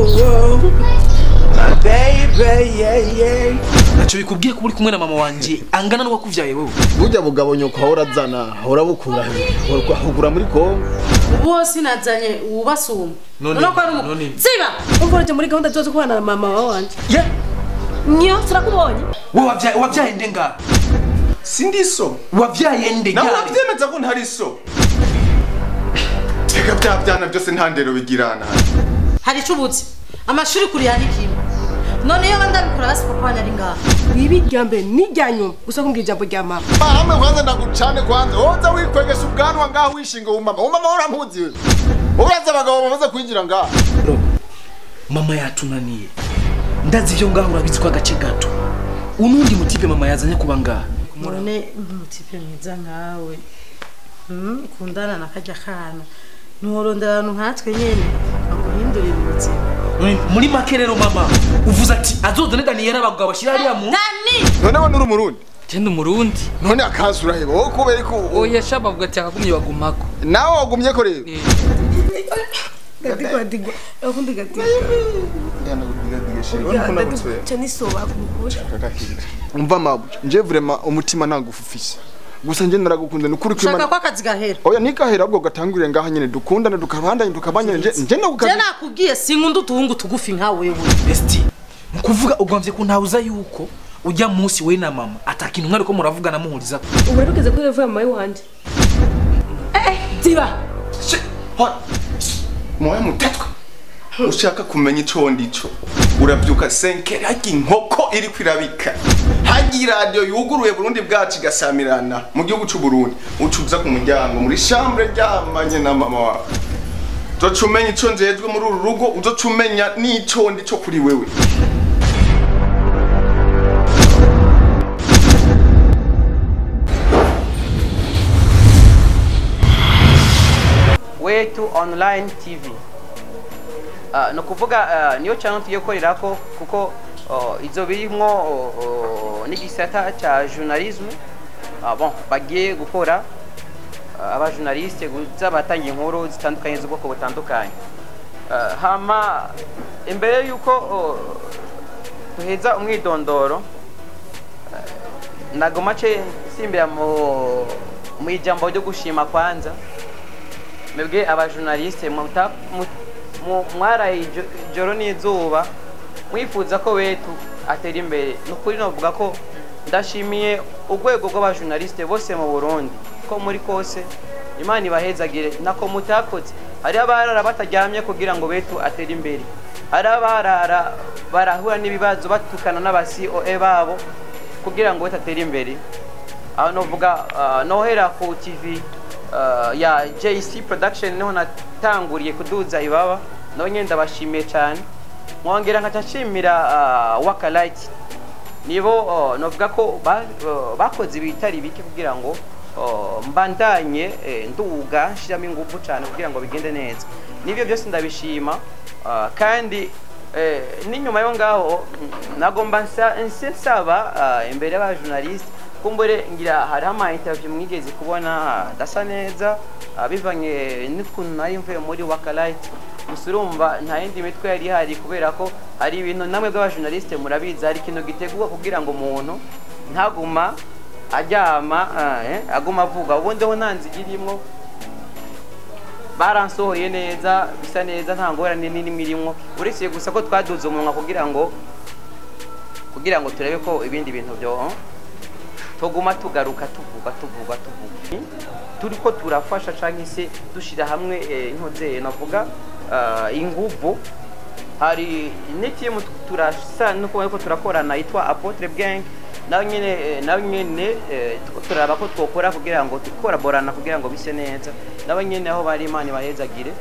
Oh, my baby, yeah, yeah. Ntacyo bikubwiye kuba uri kumwe na mama wanje angana n'uwakuvyaye wewe. Burya bugabo nyoko ahora azana, ahora bukura he? Ahugura muri Kongo. Ubu sinazanye ubasuma. None None ko ari umu- none Ziba! Umva uje muri gahunda zo kubana na mama wanje. ye Nyo turakubonye. wewe wavyaye nde nga? Sindi so. Wavyaye nde Nawe ryari? uravyemeza ko ntari so. Reka bya byana byose nta ndero bigirana. Hari ico ubuzi. Amashuri kuriha ni kimwe. None iyo bandabikora basi papa wanje ari ngaha. Ibi rya mbere n'irya nyuma gusa kumbwira ijambo rya mama. Hamwe kwanza ndagucane kwanza. Woza wikwegesha ubwanwa ngaho wishinga umama. Umama uramuzi wewe. Uraza abagabo bamaze kwinjira ngaho. Bro, mama yatunaniye. Ndazi ivyo ngaho urabizi ko agace gato. Unundi mutipe mama yazanye kuba ngaha. None umutipe mwiza nkawe. Ukundana na karya kana. Ntiworondera abantu nkatwe nyene baguhindurira ubuzima. None muri make rero mama uvuze ati azozane Daniela abagabo bashyira hariya mu Dani! None we nuri umurundi. Genda umurundi. None akazi uraheba. Wowe kubera ko Oya sha bavuga ati akagumye bagumako. nawe wagumye ko rero. Gadigwa digwa. Akundi gadigwa. Cyane soba kumukura. Umva mabuja, nje vraiment umutima ntagufufise. Gusa nje naragukunda nukuri Ushaka kwimana. ko akazi gahera. Oya nikahera ahubwo gatangurire ngaha nyene dukundane tukabandanye tukabanye nje nje Je ndagukaza. nakubwiye sinkunda utuhungu tugufi nka wewe. Esti nukuvuga ugomvye ko ntawuza yuko ujya munsi we na mama atakintu mwari ko muravugana muhuriza. Ubu rero ugeze kuri level ya mama wanje. Ziba. Hora. Moya mutatwe. Ushaka kumenya ico ndico. Uravyuka 5 harya inkoko iri kwirabika. Harya iradiyo yuguruye Burundi bwacu igasamirana mu gihugu c'u Burundi. Ucuza ku muryango muri chambre ryamanye na mama wawe. Uzoca umenya ico njejwe muri uru rugo, uzoca umenya n'ico ndico kuri wewe. Wetu Online TV. Ni ukuvuga niyo channel tugiye gukorerako kuko izo birimwo n'igisata ca journalisme. Bon, bagiye gukora aba journaliste kuza batanga inkuru zitandukanye z'ubwoko butandukanye. Hama imbere yuko tuheza umwidondoro, nagoma ce simbira mu ijambo ryo gushima kwanza mwebwe abajournaliste mwaraye ijoro n'izuba mwifuza ko wetu atera imbere. Ni ukuri novuga ko ndashimiye urwego rw'abajournaliste bose mu Burundi ko muri kose Imana ibahezagire nako mutakoze. Hari abarara bataryamye kugira ngo wetu atere imbere, hari abarara barahura n'ibibazo batukana n'aba COE babo kugira ngo wetu atere imbere. Aho novuga nohera ku TV ya JC Production niho natanguriye kuduza ibaba, naho nyene ndabashimiye cyane. Mwongera nkaca nshimira Wakalight nibo novuga ko bakoze ibitari bike kugira ngo mbandanye nduga nshiramo ingufu cyane kugira ngo bigende neza. Nibyo byose ndabishima, kandi n'inyuma yo ngaho nagomba nse nsaba imbere y'aba journaliste kumbure ngira hariho ama interview mwigeze kubona adasa neza, bivanye n'ukuntu nari mvuye muri Wakalight. Gusa urumva nta yindi mitwe yari ihari kubera ko hari ibintu namwe bw'abajournaliste murabizi, hari ikintu gitegurwa kugira ngo umuntu ntaguma aryama, aguma avuga. Ubundi ho nta nzira irimwo, baransohoye neza bisa neza, nta ngorane n'imwe irimwo, uretse gusa ko twaduze umunwa kugira ngo turebe ko ibindi bintu byo tuguma tugaruka tuvuga tuvuga tuvuga turiko turafasha canke se dushira hamwe inkozeye navuga inguvu. Hari n'itimu turasa nuko ariko turakorana yitwa Apotre Gang, nayo nyene tuko turaraba ko twokora kugira ngo tukoraborana kugira ngo bise neza. Nabo nyene aho bari Imana ibahezagire.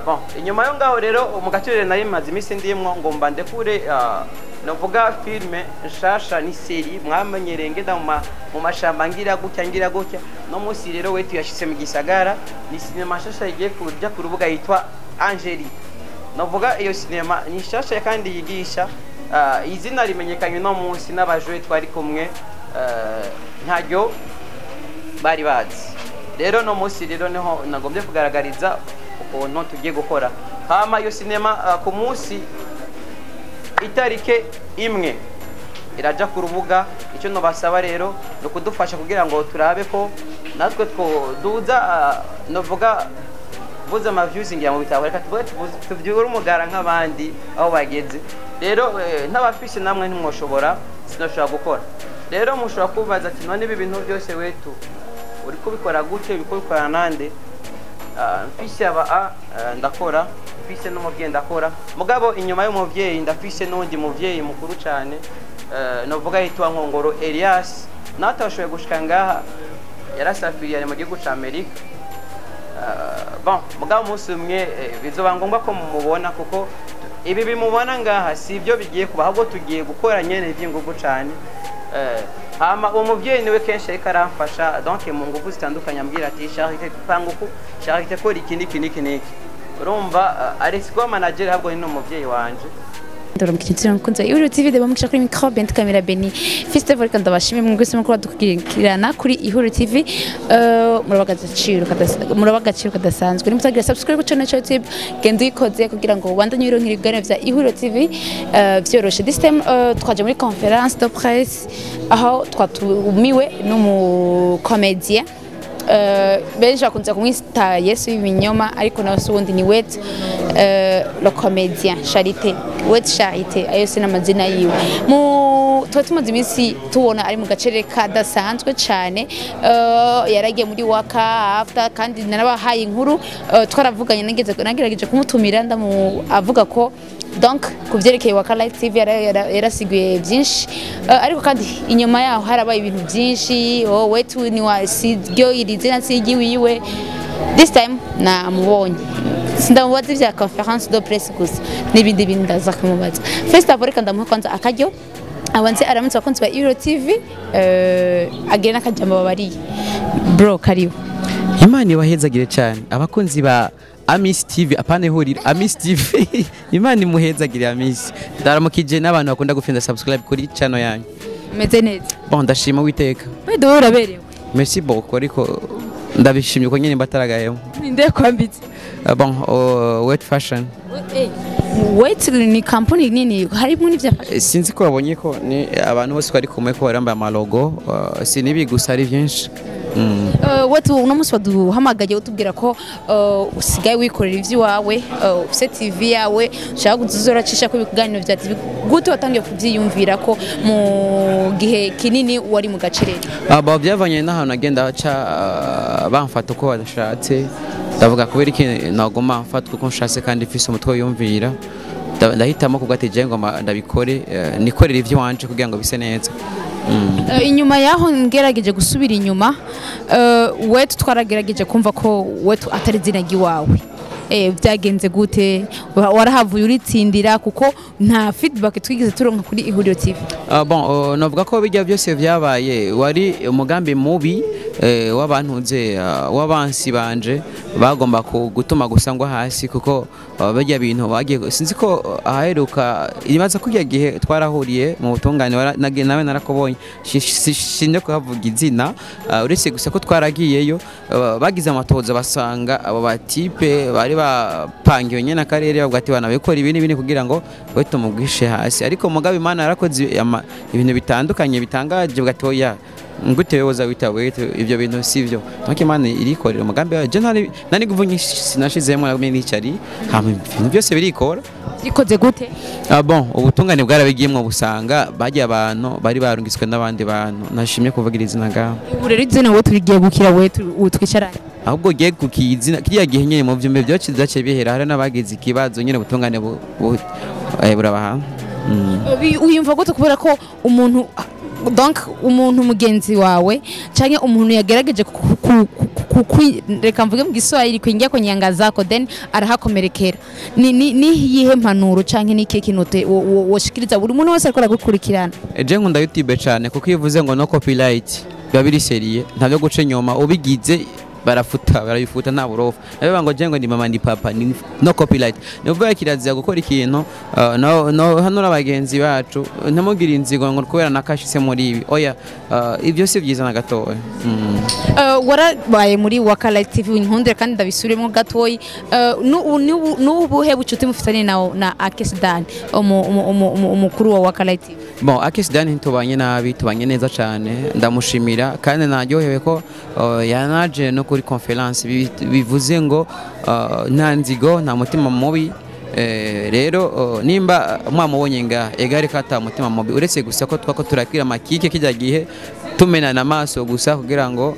Bon, inyuma yo ngaho rero mu gaciro nari maze iminsi ndimwo ngomba ndekure navuga filme nshasha ni série mwamenyereye ngenda mu mashamba ngira gutya ngira gutya. No munsi rero wetu yashitse mu gisagara, ni sinema nshasha igiye kuja ku rubuga yitwa Angeli. Navuga iyo sinema ni nshasha kandi yigisha, izina rimenyekanye no munsi n'abajwe twari kumwe ntaryo bari bazi. Rero no munsi rero niho nagombye kugaragariza ukuntu tugiye gukora. Hama iyo sinema ku munsi itarike imwe iraja ku rubuga. Icyo nobasaba rero ni ukudufasha kugira ngo turabe ko natwe twoduza, novuga vuza ama views ngira mu bitabo, reka tuvuge tuvyure umugara nk'abandi aho bageze. Rero ntabafise namwe ntimwoshobora, sinoshobora gukora. Rero mushobora kubaza ati none ibi bintu byose wetu uri kubikora gute, uri kubikora nande? Mfise aba ndakora, mfise n'umuvyeyi ndakora, mugabo inyuma y'umuvyeyi ndafise n'undi muvyeyi mukuru cyane, novuga yitwa Nkongoro Elias, nawe atashoboye gushika ngaha, yarasafiriye ari mu gihugu ca Amerika. Bon, mugabo umunsi umwe bizoba ngombwa ko mumubona, kuko ibi bimubona ngaha si ibyo bigiye kuba, ahubwo tugiye gukora nyene ivy'inguvu cane. Hama uwo muvyeyi niwe kenshi ariko aramfasha, donc mu nguvu zitandukanye, ambwira ati Charité panga uku, Charité kora iki n'iki n'iki n'iki. Urumva ari siko manager, ahubwo ni n'umuvyeyi wanje. Ndaramukije mukunzi wa Ihuriro TV, ndabamukisha kuri micro Bent Camera Beni Festival. Reka ndabashimire mwese muko badukurikirana kuri Ihuriro TV. Muraba agaciro kadasanzwe. Nimutagira subscribe ku channel ya YouTube, genda uyikoze kugira ngo ubandanye uronka ibiganiro vya Ihuriro TV vyoroshe. This time twaje muri conférence de presse aho twatumiwe n'umu comédien, benshi bakunze kumwita Yesu w'ibinyoma, ariko nawe si uwundi, ni Wet le comédien Charité, Wet Charité, ayo si n'amazina yiwe. Mu tuba tumaze iminsi tubona ari mu gacerere kadasanzwe cyane, yaragiye muri Waka After, kandi narabahaye inkuru, twaravuganye, nageze nagerageje kumutumira, ndamu avuga ko donc ku byerekeye Waka Light TV yarasiguye byinshi. Ariko kandi inyuma yaho harabaye ibintu byinshi, oh wetu ni wa siryo iri zina siryiwiwe. This time namubonye, sindamubaza ibya conférence de presse gusa, n'ibindi bintu ndaza kumubaza. First of all, reka ndamuha kwanza akaryo abanze aramutse abakunzi ba Euro TV, agire n'akajambo babariye. Bro, karibu. Imana ibahezagire cyane abakunzi ba Amis TV, apana ihuriro, Amis TV. Imana imuhezagire Amis. Ndaramukije n'abantu bakunda gufenda subscribe kuri channel yanyu. Meze neza? Bon, ndashima Uwiteka. Wede wowe uraberewe. Merci beaucoup, ariko ndabishimye ko nyine mbataragayemo. Ninde kwambitse? Bon, Wet Fashion. Wet ni kampuni nini harimo n'ivya Sinzi ko wabonye ko ni abantu bose bari kumwe ko barambaye amalogo, si nibi gusa, ari byinshi. Wetu uno munsi waduhamagaye utubwira ko usigaye wikorera ivy'iwawe, ufise TV yawe ushaka kuzoracisha ko ibiganiro vya TV. Gute watangiye kuvyiyumvira ko mu gihe kinini wari mu gacerere? Aba byavanye n'ahantu agenda aca bamfata uko badashatse, ndavuga kubera iki nagoma mfatwa uko nshatse kandi mfise umutwe wiyumvira. Ndahitamo kuvuga ati je ngoma ndabikore, nikorere ivy'iwanje kugira ngo bise neza. Inyuma yaho ngerageje gusubira inyuma, wetu twaragerageje kumva ko wetu atari izina ry'iwawe. Byagenze gute? Warahavuye uritsindira, kuko nta feedback twigeze turonka kuri Ihuriro TV. Bon, navuga ko bijya byose vyabaye wari umugambi mubi w'abantuze, w'abansi banje bagomba gutuma gusa ngo hasi, kuko bajya bintu bagiye, sinzi ko aheruka imaze kujya gihe twarahuriye mu butungane, nawe narakobonye, sinje kuhavuga izina, uretse gusa ko twaragiyeyo, bagize amatoza basanga abo batipe bari bapangiwe nyene akarere, bavuga ati banabikora ibi n'ibi kugira ngo we tumugwishe hasi. Ariko mugabe Imana yarakoze ibintu bitandukanye bitangaje, bavuga ati oya ngute woza wita wetu, ibyo bintu sivyo. Donc Imana irikorera umugambi wayo, je nari nguvu nyinshi sinashizemo, nagumye nicari hama ibintu byose birikora. Ikoze gute? Bon, ubutungane bwarabigiyemwo, busanga bagiye abantu bari barungiswe n'abandi bantu, nashimye kuvugira izina ngaho. Ubu rero izina wowe turigiye gukira, wetu twicaranye ahubwo giye kukizina kiriya gihe nyene mu vyumbe byacu byaciye bihera, hari n'abagize ikibazo nyene ubutungane burabaha. Uyumva gute kubera ko umuntu, donc umuntu mugenzi wawe canke umuntu yagerageje reka mvuge mu Giswahili kuingia kwenye anga zako, then arahakomerekera, ni yihe mpanuro canke ni ikihe kintu woshikiriza buri muntu wese ariko aragukurikirana? Je nkunda YouTube cyane, kuko iyo uvuze ngo no copyright biba biri seriye, ntabyo guca inyuma, ubigize Barafuta, barabifuta nta burofa. Nabivuga ngo je ngo ndi mama, ndi papa, ni no copyright. Ni ukuvuga kirazira gukora ikintu. No, no, hano n'abagenzi bacu, ntimugire inzigo ngo kubera nakashitse muri ibi. Oya, ibyo si byiza na gatoya. Warabaye muri Waka Light TV, nkundire kandi ndabisubiremo gatoyi. N'ubuhe bucuti mufitanye na Akes Dan, umukuru wa Waka Light TV? Bon, Akes Dan ntitubanye nabi, tubanye neza cyane. Ndamushimira kandi naryohewe ko yanaje no kuri conférence. Bivuze ngo nta nzigo, nta mutima mubi. Rero nimba mwamubonye nga egare ko ata mutima mubi, uretse gusa ko twako turakira amakike kijya gihe tumenana amaso gusa kugira ngo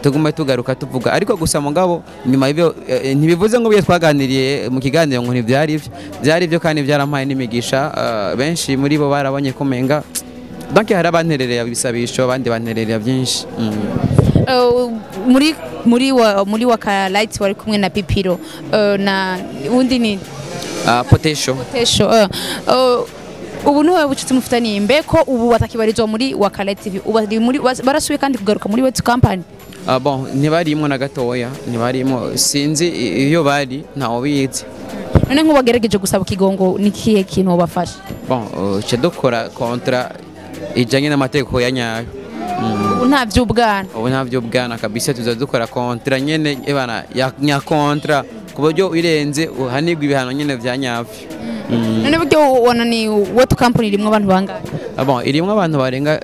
tugume tugaruka tuvuga. Ariko gusa mugabo nyuma y'ibyo, ntibivuze ngo ibyo twaganiriye mu kiganiro ngo ntibyari byo. Byari byo kandi byarampaye n'imigisha. Benshi muri bo barabonye ko menga, donc hari abanterereye ibisabisho, abandi banterereye byinshi. Muri Waka Light wari kumwe na Pipiro, na undi ni Potesho. Tesho. Ubu niwe bucuti mufitaniye? Mbe ko ubu batakibarizwa muri Waka Light TV, ubu bari muri, barasubiye kandi kugaruka muri Wetu Company? Bon, ntibarimwo na gatoya, ntibarimwo. Sinzi iyo bari, ntawe ubizi. None nk'ubagerageje gusaba ikigongo, ni kihe kintu wabafasha? Bon, ce dukora contrat ijanye n'amategeko ya nyayo. Ubu nta by'ubwana? Ubu nta by'ubwana kabisa. Tuza dukora contrat nyene ebana ya nya contrat, ku buryo irenze uhanirwa ibihano nyene vya nyavyo. None buryo ubona ni Wetu Company irimwo abantu bangahe? Bon, irimwo abantu barenga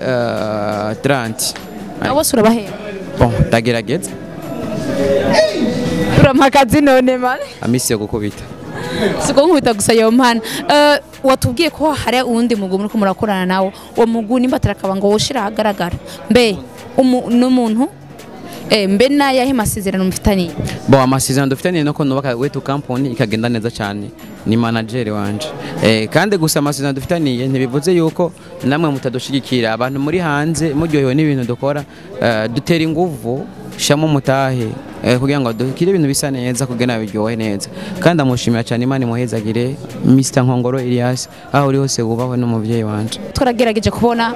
30. Abo bose urabahera? Bon, ndagerageza. Urampa akazi none mane? Amisi yo gukubita. Siko nkubita gusa yo mpana. Watubwiye ko hari uwundi mugwi muriko murakorana nawo. Uwo mugwi nimba atarakaba ngo woshira ahagaragara, mbe n'umuntu, mbe n'ayahe masezerano mufitaniye? Bon, amasezerano dufitaniye nuko nubaka Wetu Company ikagenda neza cyane. Ni manager wanje. Kandi gusa amasezerano dufitaniye ntibivuze yuko namwe mutadushigikira. Abantu muri hanze muryohewe n'ibintu dukora, dutera inguvu shamo mutahe, kugira ngo dukire ibintu bisa neza, kugira biryohe neza. Kandi amushimira cyane, Imana imuhezagire, Mr Nkongoro Elias, aho uri hose wubahwe n'umuvyeyi wanje. Twaragerageje kubona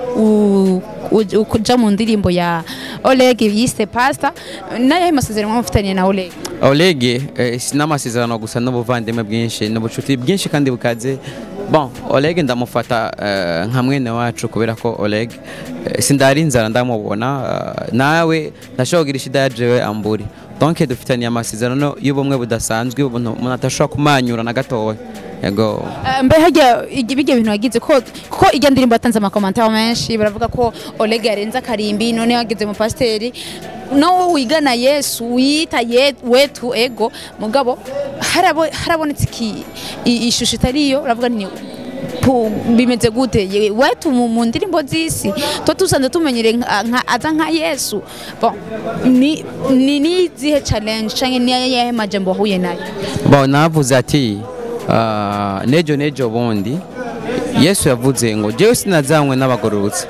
kuja mu ndirimbo ya Oleg yise Pastor. N'ayahe masezerano mufitaniye na Oleg? Oleg, si n'amasezerano gusa, n'ubuvandimwe bwinshi n'ubucuti bwinshi kandi bukaze. Bon, Oleg ndamufata nka mwene wacu, kubera ko Oleg, sindari inzara ndamubona, nawe ndashobora kugira ishida ya jewe amburi. Donc dufitaniye amasezerano y'ubumwe budasanzwe, ubuntu umuntu atashobora kumanyura na gatoya. Yego. Mbe harya bijya bintu wagize ko, kuko ijya ndirimbo yatanze ama commentaires menshi, baravuga ko Oleg yarenze akarimbi, none yageze mu pasiteri no wigana Yesu wiyita wetu ego, mugabo harabonetse iki ishusho itariyo. Uravuga nti bimeze gute? Wetu mu ndirimbo z'isi to tusanze tumenyere aza nka Yesu. Bon, ni izihe challenge canke ni ayahe majambo wahuye nayo? Bon, navuze ati nejo nejo bundi Yesu yavuze ngo jewe sinazanywe n'abagororotse,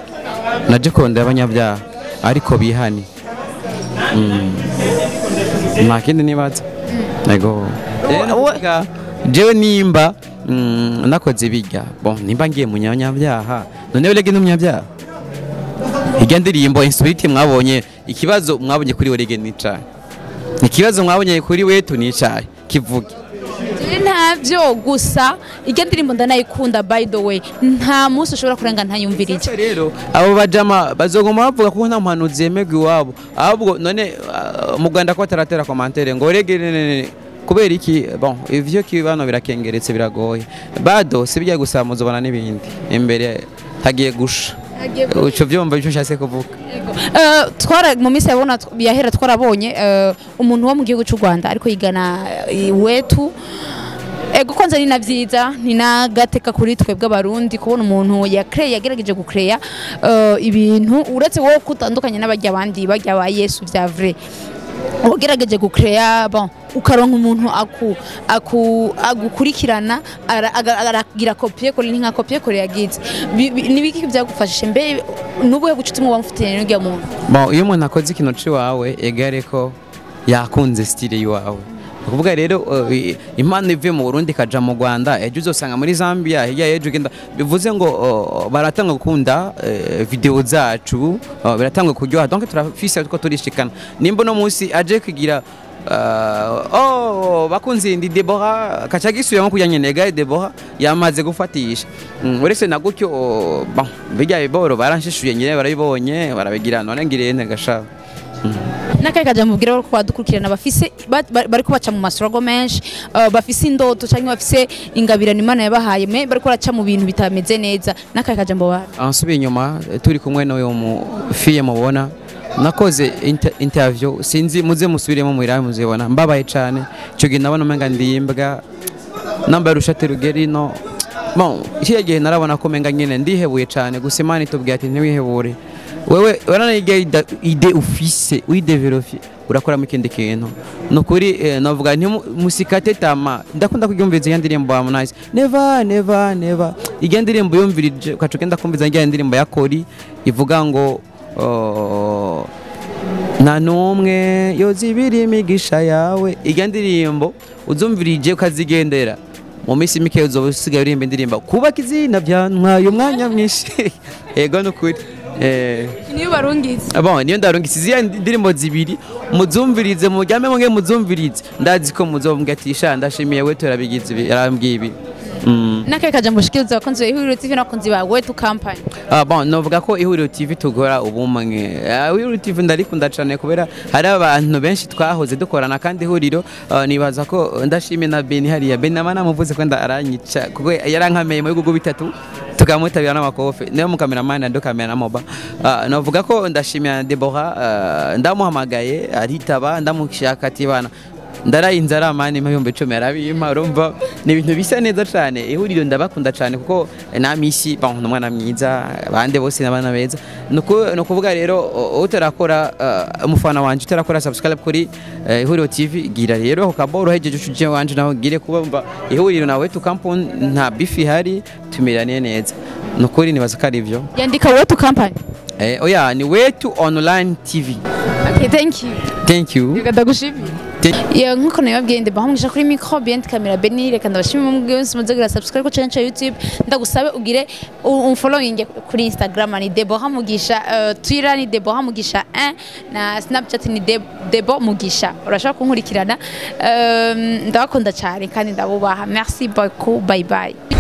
naje kurondera abanyabyaha ariko bihane. Nta kindi nibaza. Yego. Rero ndavuga, jewe nimba nakoze bijya, bon, nimba ngiye mu nyabyaha, none Oleg ni umunyabyaha? Irya ndirimbo insolite mwabonye, ikibazo mwabonye kuri Oleg ni icahe? Ikibazo mwabonye kuri Wetu ni icahe? Kivuge. Je ntabyo, gusa irya ndirimbo ndanayikunda, by the way, nta munsi ushobora kurenga ntayumvirije. Rero abo bajama bazoguma bavuga ko nta muhanuzi yemerwa iwabo. Ahubwo none mu Rwanda ko bataratera commentaire ngo Oleg kubera iki? Bon, ivyo kibano birakengeretse, biragoye bado si bijya gusa, muzobana n'ibindi imbere hagiye gusha. Uco vyumva ico nshatse kuvuga? Twara mu minsi yabona yahera twarabonye umuntu wo mu gihugu cy'u Rwanda ariko yigana Wetu. Ego, kwanza ni na vyiza, ni nagateka kuri twebwe abarundi kubona umuntu ya créé, yagerageje gucréa ibintu, uretse wowe kutandukanye n'abajya abandi bajya ba Yesu vya vrai, wagerageje gucréa. Bon, ukaronka umuntu aku aku agukurikirana, aragira copier-coller, ni nka copier-coller yagize. Nibiki byagufashije? Mbe nubuhe bucuti muba mufitanye n'urya muntu? Bon, iyo umuntu akoze ikintu ciwawe, egare ko yakunze style yiwawe. Kuvuga rero impano ivuye mu Burundi kaja mu Rwanda, ejo uzosanga muri Zambia, hirya y'ejo ugenda, bivuze ngo baratanga gukunda video zacu, biratanga kuryoha. Donc turafise ko turishikana. Nimba no munsi aje kugira oh bakunzi ndi Deborah kacagisubiramo kujya nyene ga Deborah yamaze gufatisha. Uretse na gutyo bon bijya biboro baranshishuye nyene barabibonye barabigira none ngire nte gasha. Nakaye kaja mubwira ko badukurikirana bafise bariko baca mu masurago menshi, bafise indoto canke bafise ingabirano Imana yabahaye me bariko baraca mu bintu bitameze neza. Nakaye kaja mbo ansubiye inyuma turi kumwe n'uyo mu fiye mubona nakoze interview sinzi muze musubiremo muirabe muzibona mbabaye cyane cyo gihe nabona umenga ndimbwa nambaye urushati rugeri no bon ikiye gihe narabona ko menga nyene ndihebuye cyane. Gusa Imana itubwiye ati ntiwihebure wewe waranige ide ufise uyidevelopye urakoramo ikindi kintu. Nukuri navuga nti musikate tama ndakunda kugyumviriza iyo ndirimbo ya Harmonize never never never iyo ndirimbo yumvirije ukaca ugenda kumviza iyo ndirimbo ya Kori ivuga ngo nta numwe yozibira imigisha yawe. Iyo ndirimbo uzumvirije ukazigendera mu minsi mike uzoba usigaye uririmba indirimbo kubaka izina byantwaye umwanya mwinshi. Ego nukuri niyo barungitse. Bon niyo ndarungitse izi ndirimbo zibiri muzumvirize mujyame mwe muzumvirize ndazi ko muzombwa ati sha ndashimiye we turabigize ibi yarambwiye ibi. Nakaye kaja mbushikiriza abakunzi ba Ihuriro TV n'abakunzi ba Wetu Company. Bon novuga ko Ihuriro TV tugora ubumwe. Ihuriro TV ndarikunda cyane kubera hari abantu benshi twahoze dukorana kandi Ihuriro nibaza ko ndashimiye na Beni hariya Beni namana muvuze ko aranyica kuko yarankameye mu bihugu bitatu tukamutabira n'amakofe niyo mu cameraman ndo camera moba. Novuga ko ndashimiye Deborah ndamuhamagaye aritaba ndamushaka ati bana ndaraye inzara mani ibihumbi 10 arabimpa. Urumva ni ibintu bisa neza cyane. Ihuriro ndabakunda cyane kuko na misi bon umwana mwiza abandi bose n'abana beza. Nuko kuvuga rero utarakora umufana wanje utarakora subscribe kuri Ihuriro TV gira rero ako kaboro hejeje uje wanje naho gire kuba Ihuriro nawe tukampuni nta bifi hari tumirane neza. Nukuri nibaza ko ari ivyo. Yandika Wetu Company. Oya ni Wetu Online TV. Okay, thank you. Thank you. Ndagushimiye. Ya nkuko nababwiye ndabahamugisha kuri micro bien camera Beni reka ndabashimye mubwiye wese muze gura subscribe ku channel ya YouTube ndagusabe ugire unfollowing kuri Instagram ni Deborah Mugisha, Twitter ni Deborah Mugisha 1 na Snapchat ni Debo Mugisha. Urashaka kunkurikirana. Ndabakunda cyane kandi ndabubaha. Merci beaucoup. Bye bye.